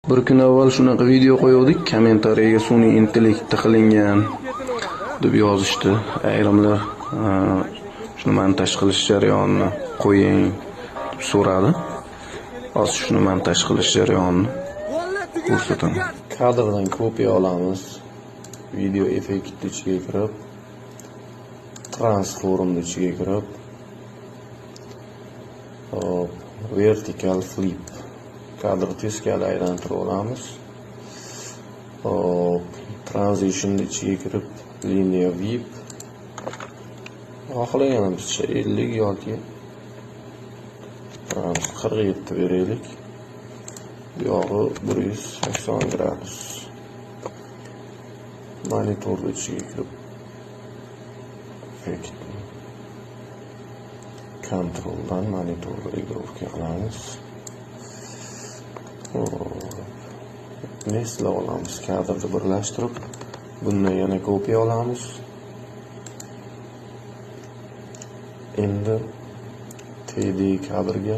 Bir kun avval shunaqa video qo'yuvdik, kommentariyaga sun'iy intellektda qilingan deb yozishdi. Ayrimlar shuni montaj qilish jarayonini qo'ying deb so'radi. Hozir shuni montaj qilish jarayonini ko'rsataman. Kadrdan kopiya olamiz. Video effektni ichiga kirib, transformni ichiga kirib, hop, vertical flip. Kadr teskari aylantirib olamiz. Hop, transition ichiga kirib, linear whip. Xohlaganimizcha 50 yoki 47 beraylik. Bu yog'i 180 gradus. Monitor ichiga kirib, effekt kontroldan monitorni регировка qilamiz. Nesla olamiz, kadrni birlashtirib, bundan yana kopiya olamiz. Endi TD kadrga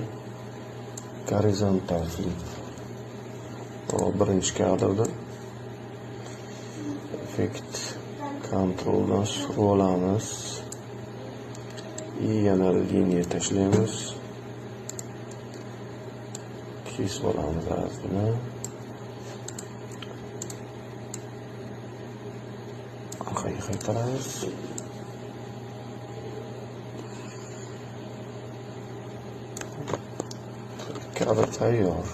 horizontal flip. Birinchi kadrda effekt kontroldan surib olamiz. Yana liniya tashlaymiz. Kesib olamiz ozgina. Orqaga qaytaramiz. Kadr tayyor.